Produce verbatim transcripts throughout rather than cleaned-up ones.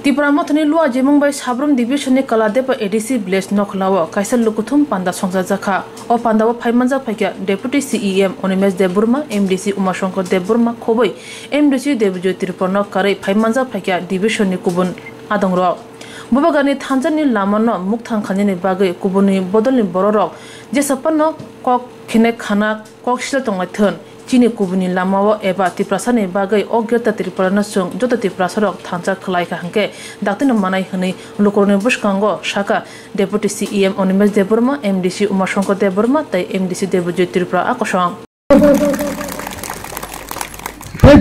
Tipra Mothani Luajimung bai Sabrum Division ni Kaladepa A D C Village Nokhlao kaisa lukuthum panda songchajakha. O pandao phaimanjak phaikha Deputy C E M Animesh Debbarma, M D C Umashankar Debbarma khoboi M D C Debjoy Tripura no karwi phaimanjak phaikha division ni kubun adongrok. Bubagarni thansa ni lama no mukthang khainani bagwi kubuni bodol ni bororok jesa phano kok khene khana kok sila tonglai thun. Chini kubuni lamao eba Tiprasani bagwi o Greater Tripura no chwng joto Tiprasarok thansa khlai kha hwnkhe daktino manai hwnwi lukurokni bwskango sakha Deputy C E M Animesh Debbarma, M D C Umashankar Debbarma tei M D C Debjoy Tripura a kosong. Tei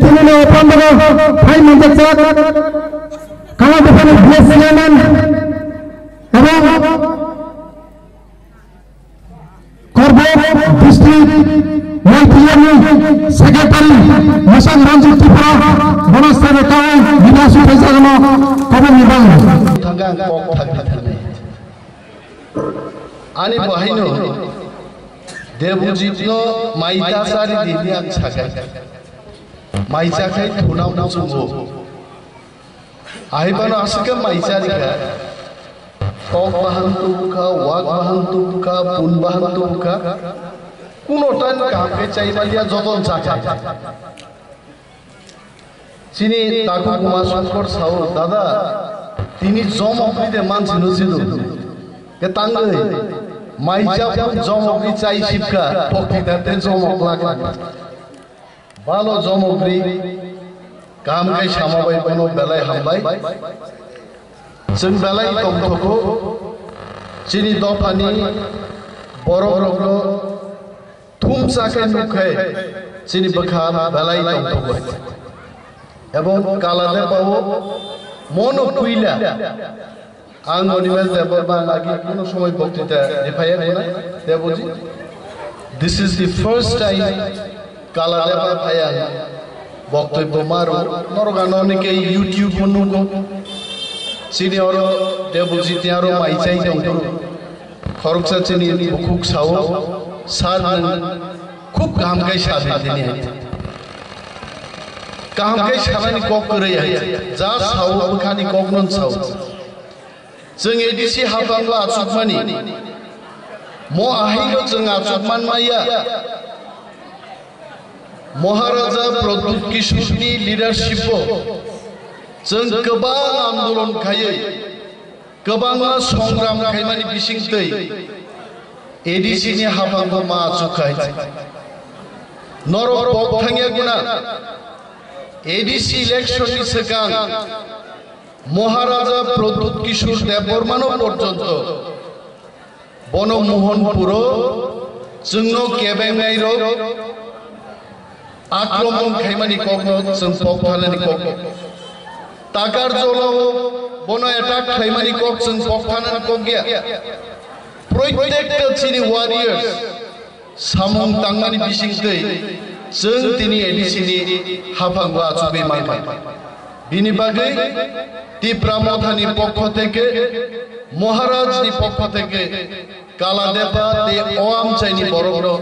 tini no pandoro phai manjakjak Kaladepa ni village chairman ebong Korbok district Y T F ni secretary Masang Ranjit Tripura bono sere kawi bini aswk phaijagano kobor ni bagwi. Thangka ang kok thangka thangka. Ani bahaino Debojit no mai ta sari di di ang sakai. Mai chakhai thuna muchungo. Ahai phano aswk khe mai charikha, kok bahan tubukha, wak bahan tubukha, pun bahan tubukha, kuno tan kaham khe chai maliya joton chakha. Chini takhuk Umashankar sao, "Dada, tini jomok ni de mansi no sido. Ke tangwi, mai chapung jomok ni chai sipkha, pokti date jomok lakha." Balo jomogri, kaham khe sama bai bono belai hambai. Chwng belai tongthogo, chini dophani borok rokno thumsa khe nuk khe chini bwkha belai tongthogo. Ebong Kaladepa o mono puila Ang Animesh Debbarma ang agi kuno somoi boktwita riphaiya khuna, Deboji. This is the first time Kaladepa phai ang boktwibw maru. Norok ano nike YouTube o nugo. Chini oro Deboji tei aro mai chai tongphuru. Khoroksa chini bukhuk sao, "Sir, nwng khub kaham khe sadi tini hai." Kaham khe sanani kok kwrwi hai. Ja sao bwkhani kokno sao. Chwng A D C haphango achukmani. Mo ahaino chwng achuk manmaya. Maharaja Pradyut Kishore ni leadership o chwng kwbang andolon khaiwi, kwbangma songram khaimani bisingtwi A D C ni haphango ma achuk khai. Norok kok thangya guna A D C election ni swkang Maharaja Pradyut Kishore Debbarmano porjonto bono Mohanpuro chwngno kebengnai rok akromon khaimani kokno chwng pok thanani kok. Takarjolao bono attack khlaimani kok chwng pok thanani kok ya. Proitekta chini warriors samung tangmani bisingtwi chwng tini A D C ni haphango achugwi mankha. Bini bagwi Tipra Mothani pokho theke, Maharaj ni pokho theke, Kaladepa tei o amchaini borokno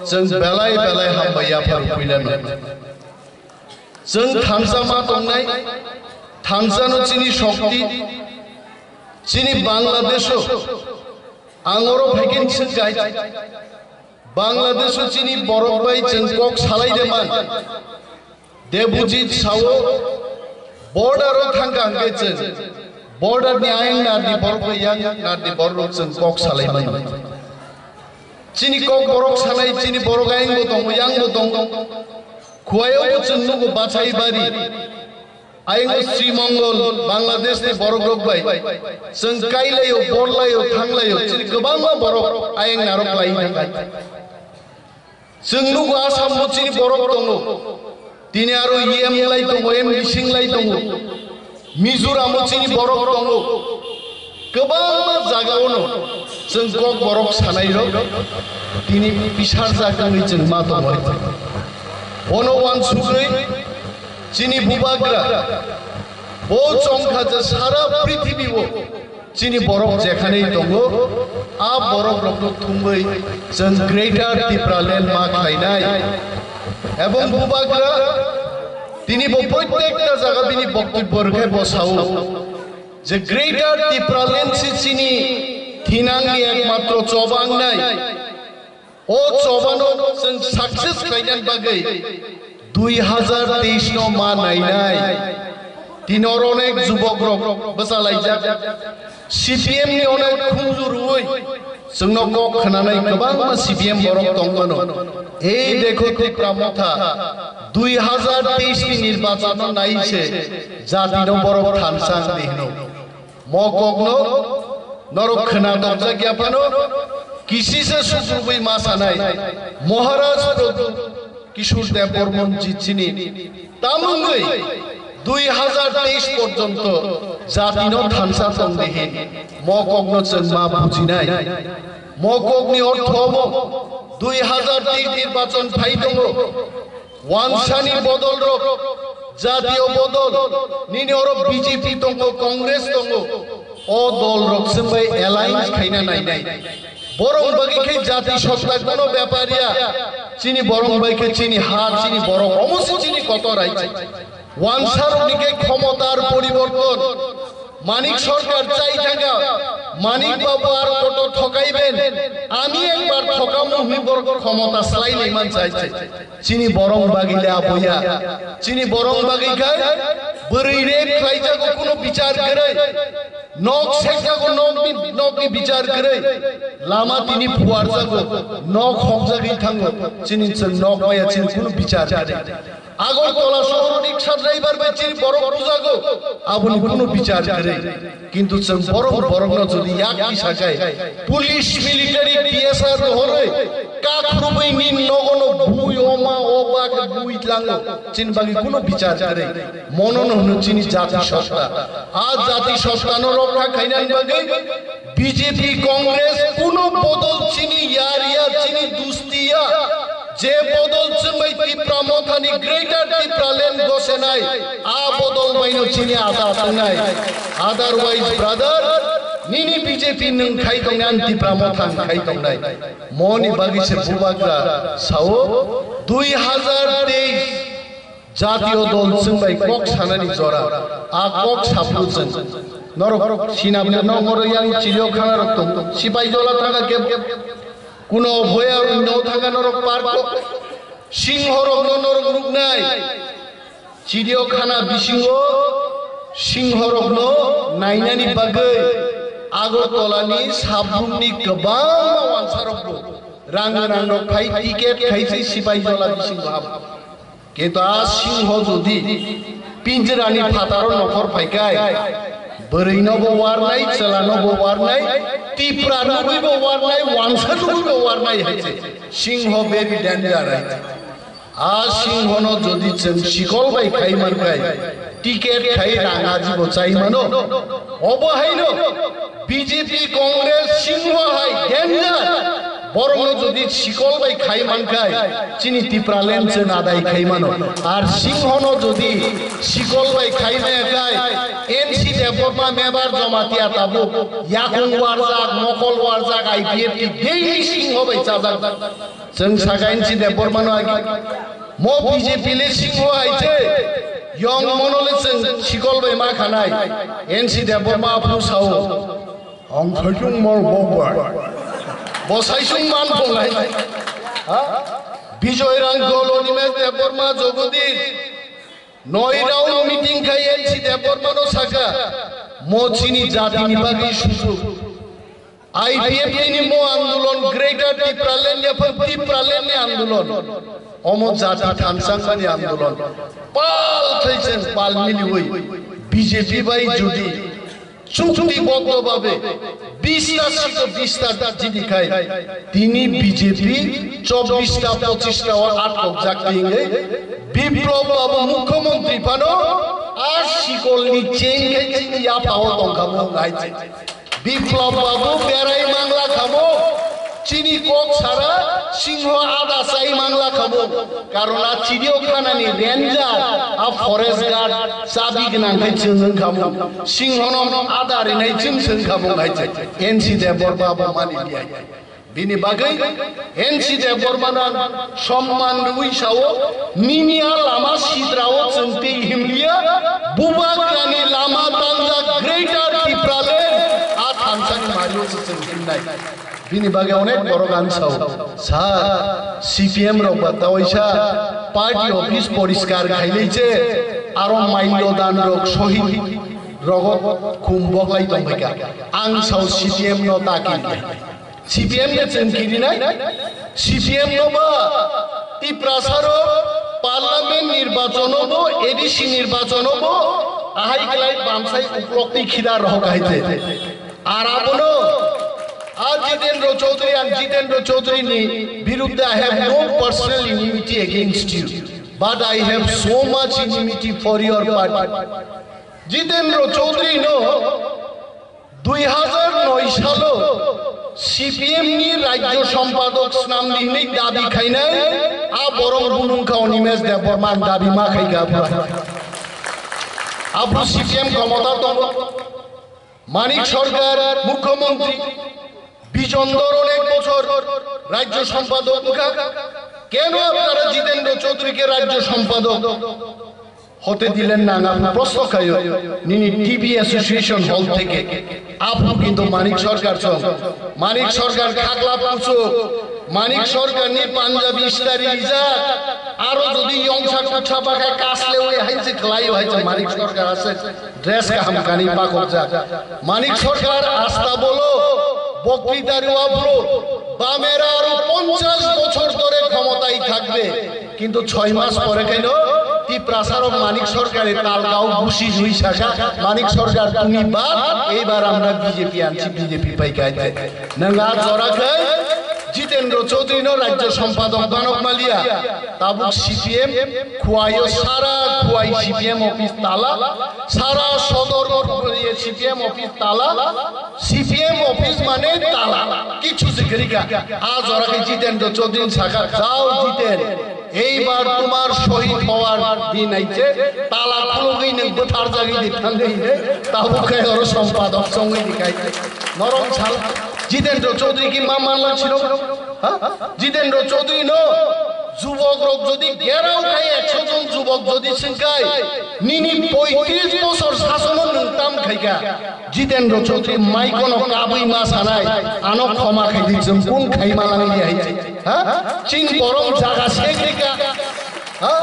chwng belai belai hambai yapharu puilano. Chwng thansa ma tongnai, thansano chini shokti, chini Bangladesho, ang oro phaikin swngkai, Bangladesho chini borok bai chwng kok salai de man. Debujit sao, border o thangkha hwnkhe chwng border ni ayang nardi borok bai yang nardi borok chwng kok salai mano. Chini kok borok sanai, chini borok ayang bo tongo, yang bo tongo. Khuaio bo chwng nugo Bachaibari. Ayang bo Sri Mongol, Bangladesh ni borok rok bai. Chwng kailaio, borlaio, thanglaio, chini kwbangma borok ayang narok lai thangkha. Chwng nugo Assam bo chini borok tongo. Tini aro E M lai tongo, M D C lai tongo. Mizoram bo chini borok tongo. Kwbangma jaga ono chwng kok borok sanai rok. Tini bisar jagani chwng ma tongo. Bono wansugwi chini bubagra bo chongkha je sara prithibi o. Chini borok jekhani tongo, a borok rokno thumwi chwng Greater Tipraland ma khlainai. Ebong bubagra tini bo protekta jaga bini boktobyo rwkhe bo sao, Je Greater Tipraland se chini thinangni ekmatro choba wngnai. O chobano chwng success khlainani bagwi dui hazar teis no ma nainai. Tini oro onek jubok rok bwchalaijak. C P M ni onek khunju rwui chwngno kok khwnanai kwbangma C P M borok tongmano. Ei dekho Tipra Motha dui hazar teis ni nirbachon no nai se jati no borok thansa wngdi hino. Mo kokno norok khwna tokjak ya phano, kisi se sukrubui ma sanai Maharaj Pradhu Kishore Dev Barman ji chini tamungwi dui hazar teis porjonto jatino thansa tongdi hin mo kokno chwng ma bujinai. Mo kokni ortho omo, dui hazar teis nirbachon phai tongo. Wansani bodol rok, jatiyo bodol, nini oro B J P tongo, Congress tongo, o dol rok chwng bai alliance khaina nainai. Borok bagwi khe jati sotta kuno bepar ya, chini borok bai khe chini ha, chini borok, omo se chini kotor hai se. Wansa rok ni khe khomotar poriborton, Manik Sarkar chai thanga, Manik Babu ar koto thokai ben, ami ekbar thokamu hwnwi borok khomota slai nai man chai se. Chini borok bagwi le aboya. Chini borok bagwi khai bwrwi rape khlaijago kuno bichar kwrwi. Nok sekjago nokni, nokni bichar kwrwi. Lama tini phuarjago, nok hokjagwi thango. Chini chwng nok maya chini kuno bichar kwrwi. Agartala sohorni rickshaw driver bai chini borok bujago, aboni kuno bichar kwrwi. Kintu chwng borok borokno jodi yak kisa khai police, military, T S R rohorwi kakhurubwi ni nogono bui oma oba bui tlango, chini bagwi kuno bichar kwrwi. Mono no hwno chini jati sotta. A jati sotta no rokha khainani bagwi B J P, Congress kuno bodol chini yar ya, chini dusti ya. Je bodol chwng bai Tipra Mothani Greater Tipraland gosenai, a bodol bai no chini ada tongnai. Otherwise, brother, nini B J P nwng khai tongnai, ang Tipra Motha ang khai tongnai. Moni bagwi se bubagra sao, dui hazar teis jatiyo dol chwng bai kok sanani jora, a kok saphuru chwng. Norok sinabna no moro yang chilio khana rok tong, sipai jola thanga kebo. Kuno boya rwino thanga norok parko. Singho rokno norok ruknai. Chidio khana bisingo singho rokno nainani bagwi Agartala ni sabrumni kwbangma wansa rokbo rang rang rok phai ticket khaisi sipai jola bisingo habo. Kintu a singho jodi pinjrani phataro nokhor phaikai, bwrwinobo warnai, chwlanobo warnai, Tipra nugwibo warnai, wansa nugwibo warnai hai se. Singho very danger hai se. A singhono jodi chwng sikol bai khai mankai, ticket khai rang ajibo chai mano. Obo haino B J P, Congress, singho hai danger. Borokno jodi sikol bai khai mankhai, chini Tipraland chwng adai khai mano. Ar singhono jodi sikol bai khai maya khai, N C Debbarma member Jamatia tabuk, yakung warjak, mokol warjak, I P F T daily singho bai chajak. Chwng saka N C Debbarmano agi. Mo B J P le singho hai se, yong mono le chwng sikol bai ma khanai. N C Debbarma aphuru sao. Ang saisung mal bokbar. Bo saisung man tongnai. Ha? Bijoy Rang Dol, Animesh Debbarma, Jagadish. Noi round meeting khai N C Debbarmano saka. Mo chini jatini bagwi susu. I P F T ni mo andolon Greater Tipraland ya phan Tipraland ni andolon. Omo jati thansa mani andolon. Pal khai chwng pal miliwi B J P bai jodi chukti boddo babe bista sito bista jidi khai tini B J P chobbish ta pochish ta o atkok jak tingwi Biplab Babu mukhyamantri phano a sikol ni chain khai chini yaphao tongkha bo hai. Biplab Babu berai mangla khamo, chini kok sara singho ada sai mangla khamo, karon a chidio khana ni ranger, a forest guard, chabi gwnang khai chwng wng khamo, singho no ada rinai chwng swng khamo hai se, N C Debbarma bo mani biyai. Bini bagwi N C Debbarma no ang somman rwui sao, nini a lama sidrao chwng tei himliya, bubagrani lama tangjak Greater Tipraland a thansani mario se chwng himnai. Bini bagwi onek borok ang sao. Sir, C P M rok ba tawaisa party office poriskar khailai che, aro mailyo dan rok, sohid rogo khum boklai tongbaikha. Ang sao C P M no ta kiri. C P M de chwng kirinai. C P M no ba Tiprasa rok parliament nirbachon bo, A D C nirbachon bo ahai klai bamsai uklok twi khida rohok hai je. Ar abono, a Jitendra Chaudhary, ang Jitendra Chaudhary ni birudde I have no personal enmity against you, but I have so much enmity for your party. Jitendra Chaudhary no dui hajar noi salo C P M ni rajyo sompadok snam di hinwi dabi khainai a borok bunung kha Animesh Debbarma ang dabi ma khai ga bura. Abru C P M khomota tongo. Manik Sarkar mukhyamantri, Bijon Dor onek bochor rajyo sompadok wngkha. Keno apnara Jitendra Chaudhary ke rajyo sompadok hote dilen nang? Apni proshno khaio nini T V association hall theke. Aphu kintu Manik Sarkar song. Manik Sarkar khakla puchuk. Manik Sarkar ni Punjabi stari rijak. Aro jodi yongsa kutsa bakhai kasle oi hai se khlai hai se Manik Sarkar ase. Dress kaham kanwi pakokjak. Manik Sarkar asta bolo, boktwita rwabro, bamera aro ponchash bochor dhore khomotai thakbe. Kintu choi mas pore khaino Tiprasa rok Manik Sarkar e talgao busi jui saka, Manik Sarkar tumi bad, eibar amra B J P ansi B J P pai kaite. Nang a jora khai, Jitendra Chaudhary no rajyo sompadok banok malia. Tabuk C P M, Khuaio sara Khuai C P M office tala, sara Sodor C P M office tala, C P M office mane tala, kichu se gari ka. A jora ke Jitendra Chaudhary saka, jao Jiten, eibar tumar shohid howar din aiche, tala khulugwi nwng bwthar jagwi di thangwi ne, tabuk khai oro sompadok songwi di kai. Norom sal, Jitendra Chaudhary ki ma manlak sino? Ha? Jitendra Chaudhary no jubok rok jodi gerao khai ekso jon jubok jodi singkai, nini poitris bosor sasono nwng tam khaika. Jitendra Chaudhary maikono kabui ma sanai, ano khoma khaidi, jwng kun khai ma langli hai. Ha? Chin borom jaga sekrika. Ha?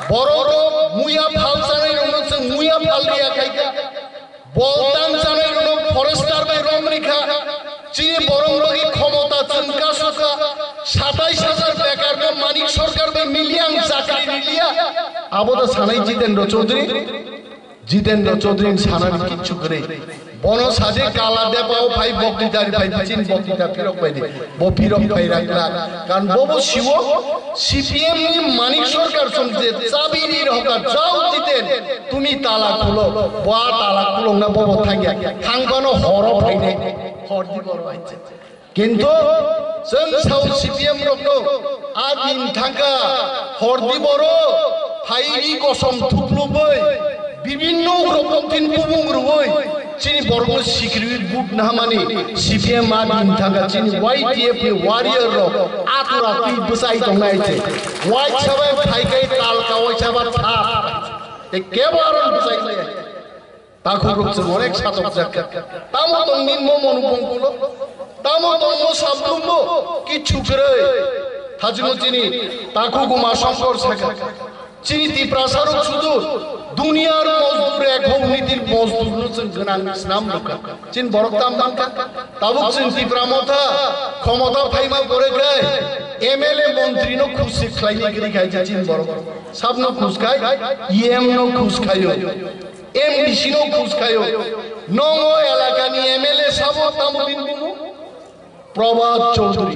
Borok rok muya phal sanai rok no jwng muya phal riya khaika. Boltan chanai rok forester bai rom rikha. Chini borok rok i khomota chwngka suka. Satais hajar bekar no Manik Sarkar bai miliang chakri riliya. Abo da sanai Jitendra Chaudhary. Jitendra Chaudhary ni sanani kichu kwrwi. Bono saje kala depa o phai boktitari phai bichin boktita phirok bai di. Bo phirok phai rakla. Kan bobo siwo C P M ni Manik Sarkar song je chabi ni rohka jao Jiten. Tumi tala khulo, bua tala khulokna bobo thangya, thangphano horo phainai, hor di boro aitse. Kintu chwng sao C P M rokno a din thangkha, hor di boro phaini kosom thuklubwi, bibinno ugroponthini bubung rwwi, chini borokno sikriwi but nahamani C P M a din thangkha, chini Y T F ni warrior rok atura twi bwchai tongnai se. Waisa bai phaikai tal kawai saba thap. Te kebo aron bwsai le. Takhuk rok chwng onek satok jak. Tamo tong nin mo monu bongkulo. Tamo tong mo sablum mo. Kichu kwrwi. Thajimo chini. Takhuk uma songkor saka. Chini Tiprasa rok sudu. Duniyar mozdur ek hok nitin mozdur no chwng gwnang snam nukha. Chin borok tam mankha. Tabuk chwng Tipra motha, khomota phaima gore khai, M L A montri no khusi khlaini giri khai je chin borok. Sabno khus khai, E M no khus khaio. M D C no khus khaio. Nongo elakani M L A sabo tamo bin bumu? Prabhat Chaudhary.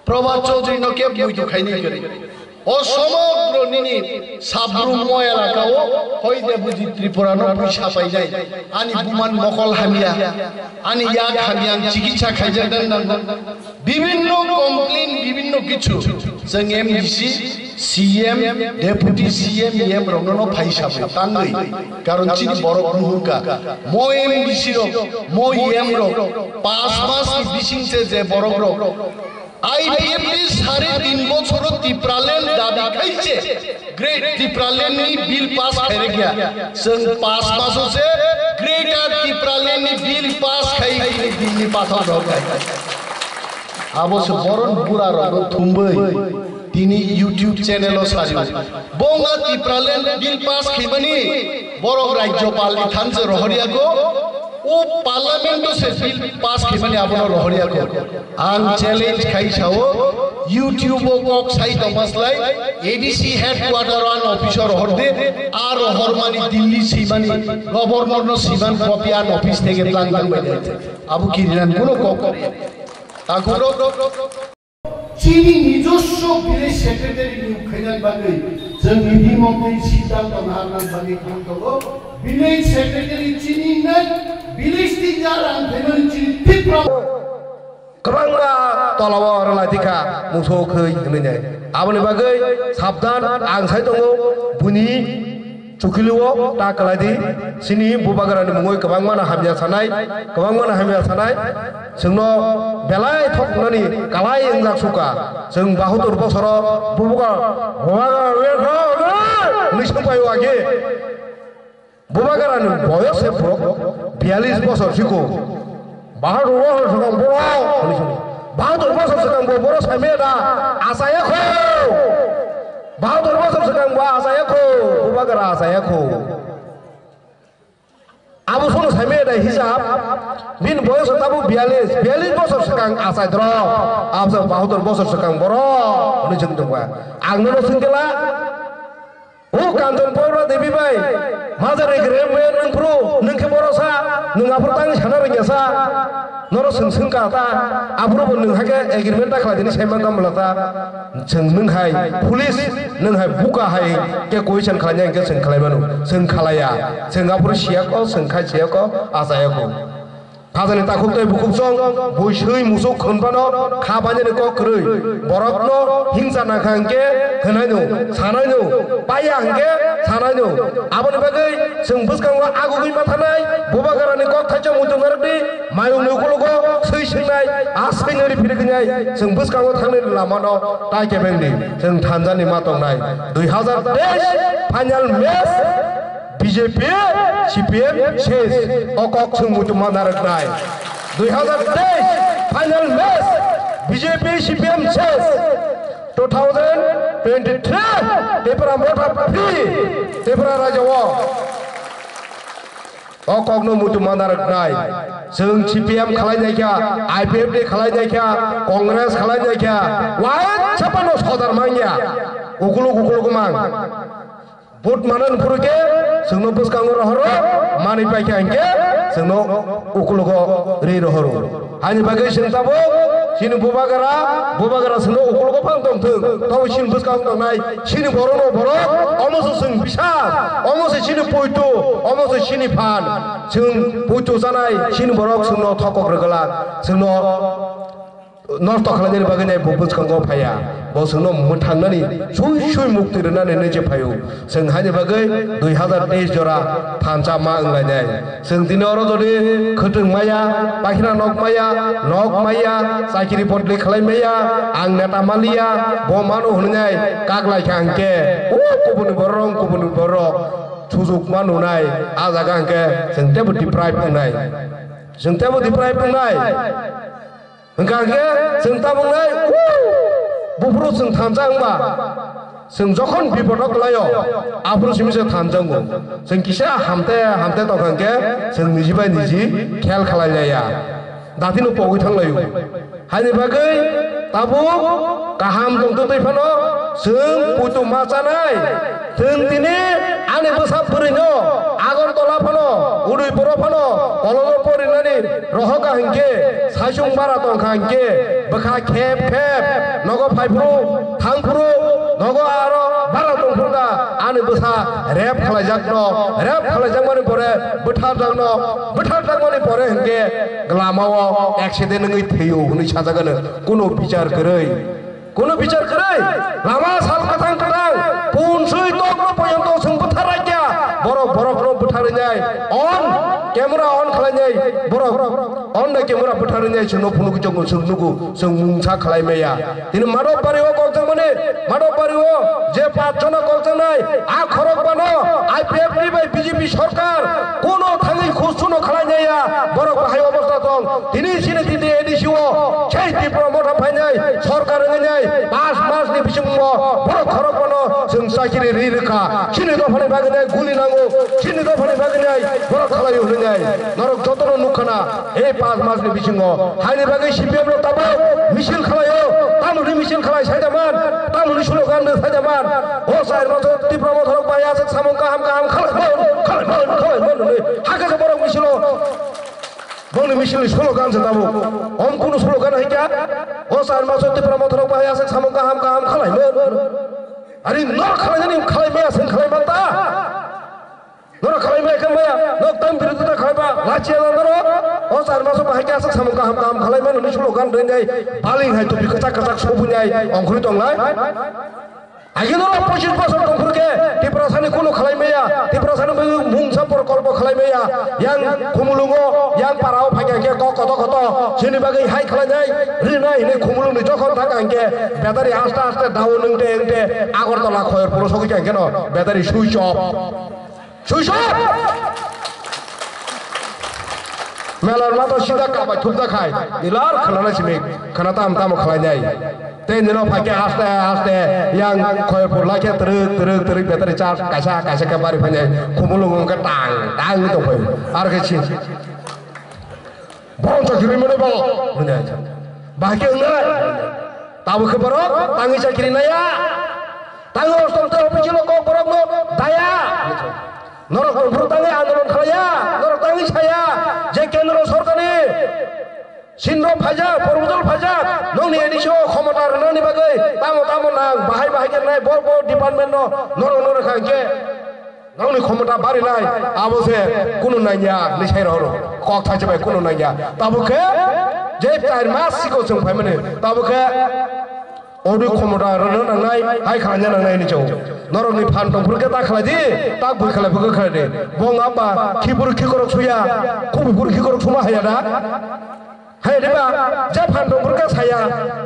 Prabhat Chaudhary no kebo muitu khaini kwrwi. O somogro nini sabrum mo elaka o hoi de buji Tripura no puisa painai. Ani buman mokol hamya, ani yak hamya ang chikitsa khaijak dan dan dan. Bibinno complain, bibinno kichu. Chwng M D C, C M, Deputy C M, E M rokno no phaisa pai tangwi. Karon chini borok buhurka. Mo M D C rok, mo E M rok, pas mas ni bising se je borok rok. I P F T sare tin bochoro Tipraland dabi khaiche, Great Tipraland ni bill pass khairikya. Chwng pas maso se Greater Tipraland Pathor rok hai. Abo se boron bura rok thumbai tini YouTube channel o sari. Bonga Tipraland bill pass khimani borok rajyopal ni thanse rohoriya ko. O parliament o se bill pass khimani abono rohoriya ko. Ang challenge khai sao YouTube o kok sai tongmaslai A D C headquarter o an office o rohor de. Ar rohor mani Delhi simani governor no siman copy an office theke tlang tang bai de. Abo kirinan kuno kok kori. Takhuk rok. Chini nijoswo village secretary niyok khainani bagwi chwng nini montri siddhanto naharnani bagwi thang tongo. Village secretary chini nai village teacher ang khainani chini Tipra. Kwbangma tolao rwlaidikha muso khwi hwnwi nai. Aboni bagwi sabdan ang sai tongo buini Chukilio ta kwlaidi, chini bubagrani mungwi kwbangmano hamya sanai, kwbangmano hamya sanai. Chwngno belai thoknani kalai wngjak suka. Chwng bahatur bosoro bubagra, bubagra wngwi songpaio age. Bubagrani boyos se borok biyalish bosor siko. Bahadur bosor swkang borok, hwnwi sini. Bahadur bosor swkang bo borok saimaya da, achaya kho. Bahadur bosor swkang bo achaya kho, bubagra achaya kho. Abo sono saimaya da hisab, bini boyos tabuk biyalish, biyalish bosor swkang achai drok. Abo bahadur bosor swkang borok, hwnwi chwng tongba. Ang nono swngkela. O Kanchanpura Devi bai, major agreement nwng phuru, nwng khe boro sa, nwng aphuru tangwi sana rwngya sa, noro swng swngkha ta, aphuru bo nwng hakhe agreement ta khlai dini saimang kamla ta, chwng nwng hai police, nwng hai buka hai khe question khlainai hwnkhe chwng khlai mano, chwng khlaiya, chwng aphuru siya ko, chwng khai siya ko, achaya ko. Khajani takhuk tei bukhuk chwng bui swi musuk khwn phano kha bainani kok kwrwi. Borokno hingsa nangkha hwnkhe hwnaino, sanaino, paiya hwnkhe sanaino. Aboni bagwi chwng bwskango agugwi ma thanai, bubagrani kok thaisa muitu narwkdi, mayungni ukologo swi swngnai, a swinani phiriknai, chwng bwskango thangnani lamano tai kebengdi. Chwng thanjani ma tongnai. Dui hazar teis final match. B J P, C P M, ses. O kok chwng muitu ma narwknai. Dui hazar teis final match, B J P, C P M, ses. Two thousand twenty-three, Tipra Motha free, Tipra Rajya o. O kokno muitu ma narwknai. Chwng C P M khalai naikha, I P F T khalai naikha, Congress khalai naikha. Waisa phano sodar manya. Ukuluk ukuluk mang. Vote manani phuru khe chwngno bwskango rohoro, manwi paikha hinkhe chwngno ukologo ri rohoro. Haini bagwi chwng tabuk chini bubagra, bubagra chwngno ukologo phang tongthwng, tabo chini bwskango tongnai chini borokno borok, omo se chwng bisa, omo se chini poito, omo se chini phan, chwng poito chanai chini borok chwngno thokok rwgwlak, chwngno nosto khlainani bagwi nai bo bwskango phaiya. Bo chwngno mwthangnani sui sui mukti rwnani hinwi se phaio. Chwng haini bagwi dui hazar teis jora thansa ma wnglainai. Chwng tini oro jodi khwtwng maya, pakhina nok maya, nok maya, chakiri potli khlai maya, ang neta maliya, bo mano hwnwi nai kaklaikha hwnkhe, o kubuni borok, kubuni borok sujuk ma nunai, a jaga hwnkhe chwng teibo deprive wngnai. Chwng teibo deprive wngnai. Hwnkha khe chwng tabuknai, o, buphuru chwng thansa wngba, chwng jokhon bipodo kwlaio, aphuru simi se thansa wngo. Chwng kisa hamte hamte tongkha khe chwng niji bai niji khel khlai laiya. Datino pogwi thang laio. Haini bagwi tabuk kaham tongtwtwi phano chwng puitu ma chanai. Chwng tini ani bwsa bwrwino Agartala phano, Udaipuro phano, college-o porinani rohorkha hinkhe, saichung bara tongkha hinkhe, bwkha khep khep, nogo phaiphuru, thangphuru, nogo aro bara tongphuru da, ani bwsa rape khlaijakno, rape khlaijakmani pore bwtharjakno, bwtharjakmani pore hinkhe lamao accident wngwi thwio hwnwi sajagano, kuno bichar kwrwi. Kuno bichar kwrwi, lama sal kwthang kwthang, pun sui tokno poyonto chwng bwthar raikya, borok borokno bwtharwi nai, on, camera on khlai nai, borok on nai camera bwtharwi nai, chwngno phunugwi chwngno chwng nugo, chwng mungsa khlai maya. Tini Madhobari o kokjakmani, Madhobari o je pach jona kokjaknai, a khorok bano I P F T bai B J P sorkar kuno thangwi khus suno khlai naiya, borok bahai obostha to Tini chini tini A D C o, chai Tipra Motha phainai, sorkar wngnai, pas mas ni bisingo borok khorok bono chwng chakiri ri rwkha. Chini dophani bagwi nai guli nango, chini dophani bagwi nai borok khalai hwnwi nai. Norok jotono nukha na, ei pas mas ni bisingo. Haini bagwi C P M rok tabuk misil khalai o, tamoni misil khalai saida man, tamoni slogan de saida man. O char maso Tipra Motha rok bai aswk samung kaham kaham khalai man, khalai man, khalai man hwnwi. Hakhe se borok misil o. Bongni misil ni slogan se tabuk. Om kunu slogan hai kya? O char maso Tipra Motha rok bai aswk samung kaham kaham khalai man. Ari nor khalai nani khalai maya sen khalai man ta. Nor khalai maya khe maya. Nok tam biru ta khalai ba. Lachi ala nor. O char maso bai kya aswk samung kaham kaham khalai man ni slogan deng dai. Baling hai tupi kachak kachak sobu nyai. Ongkhri tong lai. Agini rok pochis bosor tongphuru khe Tiprasani kunu khalai maya, Tiprasani bagwi mungsa prokolpo khalai maya, yang Khumulungo, yang parao phaikha khe kok koto koto, chini bagwi hai khlainai, rinai hinwi Khumulungni jokhon thang ang khe battery aste aste dao nwngte nwngte Agartala Khoyerpuro sogwi kha khe no battery switch off. Suisok! Melar mato sida kabai thupda khai. Nilar khana na simi. Khana tam tam khalai nai. Tei nino phai khe aste aste yang khoi purla khe truk truk truk betari charge kaisa kaisa khe bari phai nai. Khumulung wng khe tang tang to phai. Ar khe si. Borok chakiri mano ba. Hwnwi hai. Bahai khe wngnai. Tabuk khe borok tangwi chakiri naya. Tangwi ostom tei official kok borok no daya. Norok tongphuru tangwi andolon khlaiya. Norok tangwi saya je kendro sorkarni sinro phaijak, proposal phaijak, nongni A D C o khomota rwnani bagwi tamo tamo nang, bahai bahai khe nai, bo bo department no norok no rwkha hinkhe. Nongni khomota barilai, abo se kunu nangya, ni sai rok kok thaise bai kunu nangya. Tabuk khe je char mas siko chwng phaimani, tabuk khe odi khomota rwna nangnai, hai khlanya nangnai ni chong. Norokni phan tongphuru khe ta khlai di, ta bui khlai phuru khlai di. Bong amba khiburu khikorok suya, khubui phuru khikorok suma haya da. Hai, diba? Je phan tongphuru khe saya,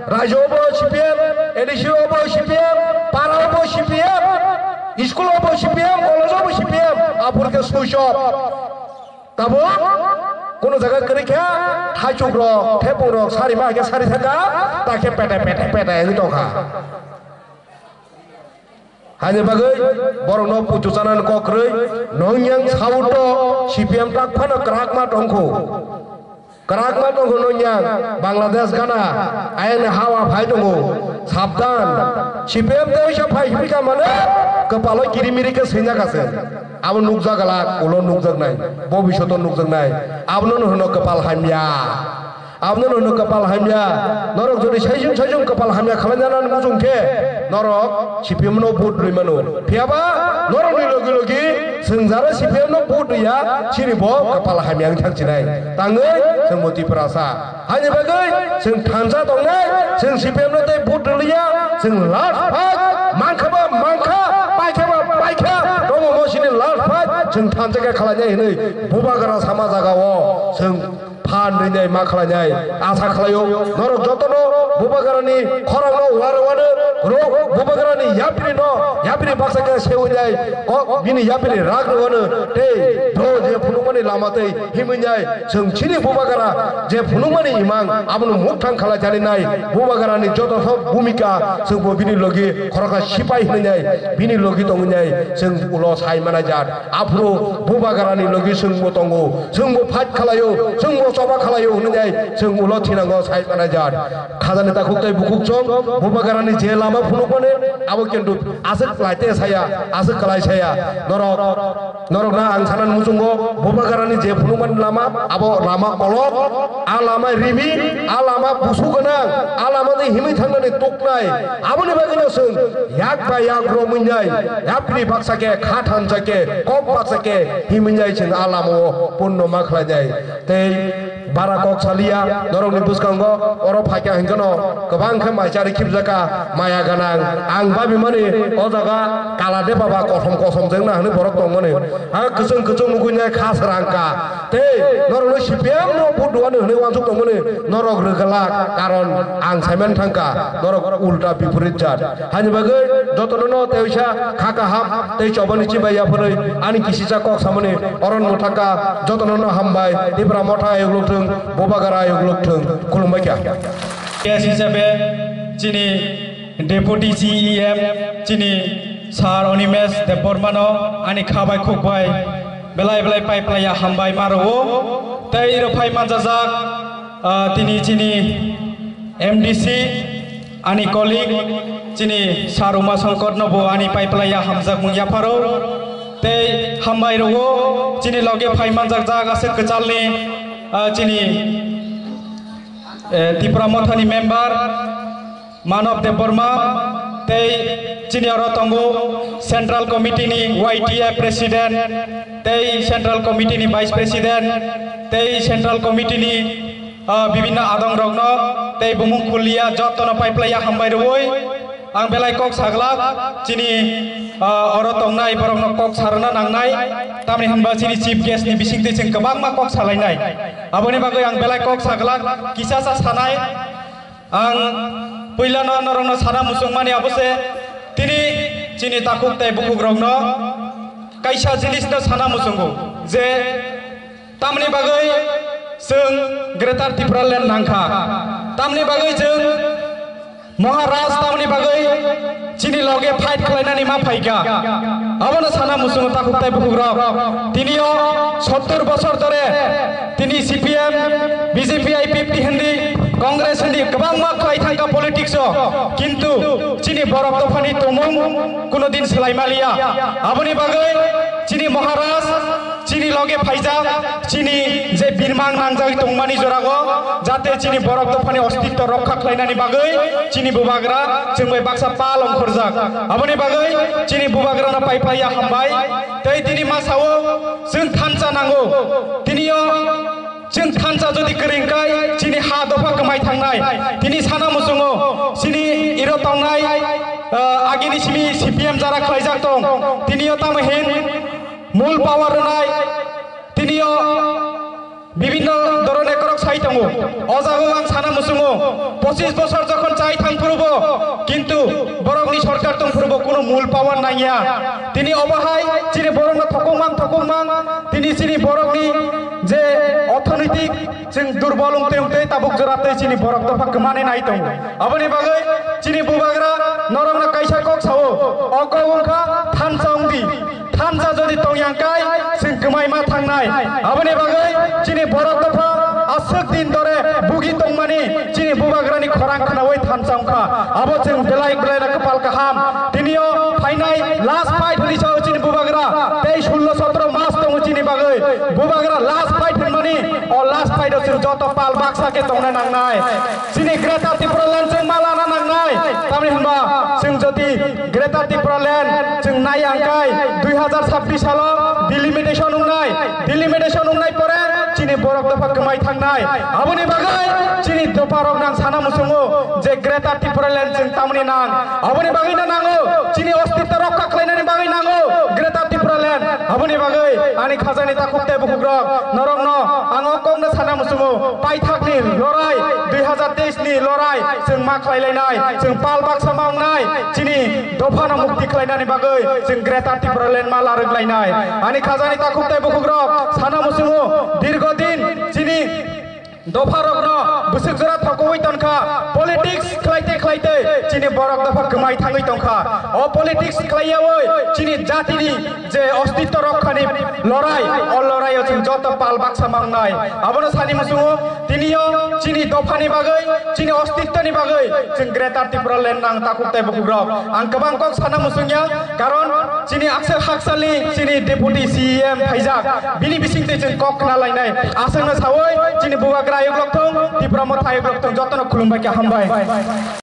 rajyo bo C P M, A D C o bo C P M, para o bo C P M, school o bo C P M, college o bo C P M, aphuru khe switch off. Tabuk, kunu jaga kwrwi khe, thaichuk rok, thepung rok, sari ma khe sari thaka, ta khe pete, pete, pete wngwi tongkha. Haini bagwi borokno puitu chanani kok kwrwi, nongyang sauto C P M tak phano kwrakma tongkhu. Kwrakma tongkhu nongyang Bangladesh gana ayang hawa phai tongo. Sabdan, C P M tei oisa phai himika mane kwpalo kirimiri khe swijak ase. Abo nukjak glak, ulo nukjaknai, bobishoto nukjaknai. Abono hwno kwpal hamya. Abono nono kwpal hamya. Norok jodi saichung saichung kwpal hamya khlai nani muchung khe norok C P M no vote rwi mano. Phiyaba norokni logi logi chwng jara C P M no vote rwya, chini bo kwpal hamya wng thang chinai. Tangwi chwng bo Tiprasa. Haini bagwi chwng thansa tongnai, chwng C P M no tei vote rwliya, chwng last fight, mankha ba mankha, paikha ba paikha, tongmo sini last fight, chwng thansa khe khlainai hinwi Bubagra sama jaga o chwng phan rinai ma khlainai asa khlaio. Norok jotono Bubagrani khorangno uar uano rok Bubagrani yapri no yapri baksa khe sewi nai kok bini yapri rak rwano tei do je phunukmani lama tei himwi nai chwng chini Bubagra je phunukmani imang abono mukthang khalai thani nai Bubagrani joto sob bhumika chwngbo bini logi khoroksa sipai hwnwi nai bini logi tongwi nai chwng ulo sai mana jat. Aphuru Bubagrani logi chwngbo tongo, chwngbo fight khlaio, chwngbo choba khlaio hwnwi nai chwng ulo thinango sai manai jat. Khajani takhuk tei bukhuk chwng Bubagrani je lama phunukmani abo kintu aswk kwlai te saya, aswk kwlai saya. Norok, norokno ang sanani muchungo Bubagrani je phunukmani lama abo lama kolok, a lama rimi, a lama busu gwnang, a lama de himwi thangnani tuknai. Aboni bagwino chwng yak ba yak romwi nai, yapri baksa khe, kha thansa khe, kok baksa khe, himwi nai chwng a lama o punno ma khlai nai. Tei bara kok saliya, norokni bwskango oro phaikha hinkheno kwbang khe mai chari khibjaka, maya gwnang. Ang babimani o jaga kala de baba kosom kosom jengna hwnwi borok tongmani. Ha kwchwng kwchwng nugwi nai kha srangka. Tei norokno C P M no vote rwani hwnwi uansuk tongmani norok rwgwlak, karon ang saiman thangkha norok ulta biporit jat. Hani bagwi jotono no teisa kha kaham tei chobani chibai yapharwi ani kisisa kok samani oron mwthangkha jotono no hambai Tipra Motha ayuk Bubagra ayuk lok thung, khulumbai kha. Yes, hisabe chini Deputy C E M chini Sir Animesh Debbarmano ani khabai khukbai belai belai paiplaiya hambai ma rwo. Tei iro phai manjajak, ah, tini chini M D C, ani colleague chini Sir Uma Shankar no bo ani paiplaiya hamjakmung yapharo. Tei hambai rwo chini loge phai manjak jak aswk kwchalni, ah, chini, eh, Tipra Mothani member Manav Debbarma, tei chini oro tongo Central Committee ni Y T F President, tei Central Committee ni Vice President, tei Central Committee ni, ah, bibinno adong rokno tei bumung kulia jottono paiplaiya hambai rwui. Ang belai kok saglak chini, ah, oro tongnai borokno kok sarwna nangnai, tamni hinba chini chief guest ni bisingtwi chwng kwbangma kok salainai. Aboni bagwi ang belai kok saglak kisa sa sanai. Ang puilano norokno sana muchungmani abo se tini chini takhuk tei bukhukrokno kaisa jinisno sana muchungo je tamni bagwi chwng Greater Tipraland nangkha, tamni bagwi chwng Maharaj tamni bagwi chini loge fight khlainani ma phaikha. Abono sana muchungo takhuk tei bukhukrok. Tinio sottur bosor dhore tini C P M, B J P, I P F T hindi, Congress hindi kwbangma khlai thangkha politics o. Kintu chini borok dophani tongmung kuno din swlai maliya. Aboni bagwi chini Maharaj chini loge phaijak, chini je birmang nangjagwi tongmani jorago, jate chini borok dophani ostitto rokha khlainani bagwi chini bubagra chwng bai baksa pal ongkhorjak. Aboni bagwi chini bubagrano pai paiya hambai. Tei tini ma sao, chwng thansa nango. Tinio chwng thansa jodi kwrwng kai, chini ha dopha kwmai thangnai. Tini sana muchungo, chini iro tongnai, ah, agini simi C P M jara khlaijak tong. Tinio tamo hin mul power rwnai, tinio bibinno dhoroner korok sai tongo. O jago ang sana muchungo, pochis bosor jokhon chai thang phurubo, kintu borokni sorkar tong phurubo kuno mul power nangya. Tini obo hai chini borokno thokong mang, thokong mang, tini chini borokni je orthonoitik chwng durbol wngtwi wngtwi tabuk jora tei chini borok dopha kwmani nai tongo. Aboni bagwi chini bubagra norokno kaisa kok sao, o kok wngkha thansa wngdi. Thansa jodi tongya kai, chwng kwmai ma thangnai. Aboni bagwi chini borok dopha aswk din dore bugi tongmani chini bubagrani khorang khnaui thansa wngkha. Abo chwng belai belai no kwpal kaham. Tinio phainai last fight hwnwi sao chini bubagra. Tei sullo sotro mas tongo chini bagwi. Bubagra last fight hwnmani, o last fight o chwng joto pal baksa khe tongna nangnai. Chini Greater Tipraland chwng ma lana nangnai. Tamni hwnba chwng jodi Greater Tipraland chwng nai ang kai dui hazar sabbish salo delimitation wngnai, delimitation wngnai pore chini borok dopha kwmai thangnai. Aboni bagwi chini dopha rok nang sana muchungo je Greater Tipraland chwng tamni nang. Aboni bagwi no nango, chini ostitto rokha khlainani bagwi nango Greater Tipraland. Aboni bagwi ani khajani takhuk tei bukhuk rok norok no ang o kok no sana muchungo, paithak ni lorai dui hazar teis ni lorai chwng ma khlai lainai, chwng pal baksa ma wngnai, chini dopha no mukti khlainani bagwi chwng Greater Tipraland ma larwk lainai. Ani khajani takhuk tei bukhuk rok sana muchungo dirgo din chini dopha rok no bwswk jora thokoui tonkha, politics khlaite khlaite chini borok dopha kwmai thangwi tongkha. O politics khlaiyaui chini jatini je ostitto rokhani lorai, o loraio chwng joto pal baksa ma wngnai. Abono sani muchungo, tinio chini dophani bagwi, chini ostittoni bagwi chwng Greater Tipraland nang takhuk tei bukhuk rok. Ang kwbang kok sana muchungya, karon chini aksa haksalni chini Deputy C E M phaijak, bini bisingtwi chwng kok khna lainai. Aswkno saui chini bubagra ayuk lokthung, Tipra Motha ayuk lokthung, jotono khulumbai khe hambai.